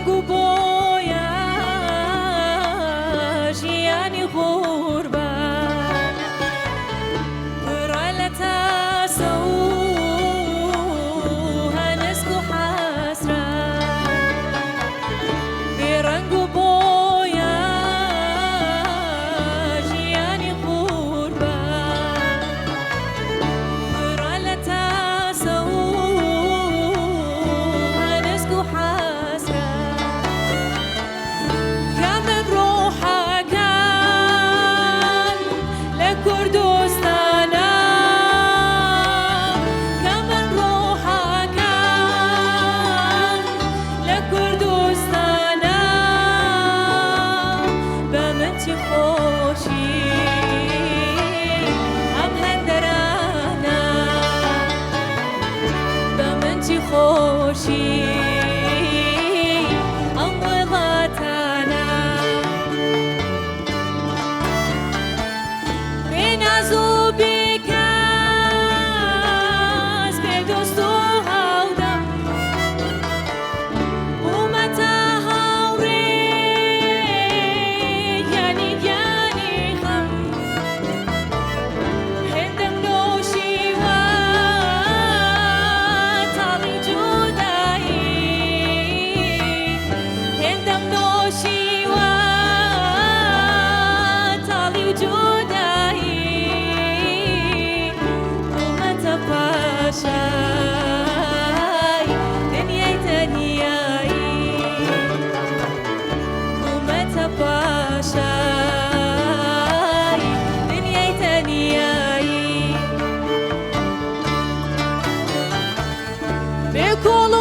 ڕەنگ و بۆیە ژیانی غوربەت پڕە لە تاسە و هەنسک و حەسرەت. بێ ڕەنگ و بۆیە ژیانی غوربەت پڕە لە تاسە و هەنسک و حەسرەت. کە من ڕۆحەکەم لە کوردستانە، کە من ڕۆحەکەم لە کوردستانە، بە من چی خۆشی ئەم هەندەرانە، بە من چی خۆشی ئەم وڵاتانە. بێ ناز و بێ کەس، بێ دۆست و هاودەم، بوومەتە هاوڕێ یانی گیانی خەم. هێندەم نۆشیوە تاڵی جودایی، هێندەم نۆشیوە تاڵی و جودایی، بوومەتە پاشای دنیای تەنیایی، بوومەتە پاشای دنیای تەنیایی. بێ کۆڵ و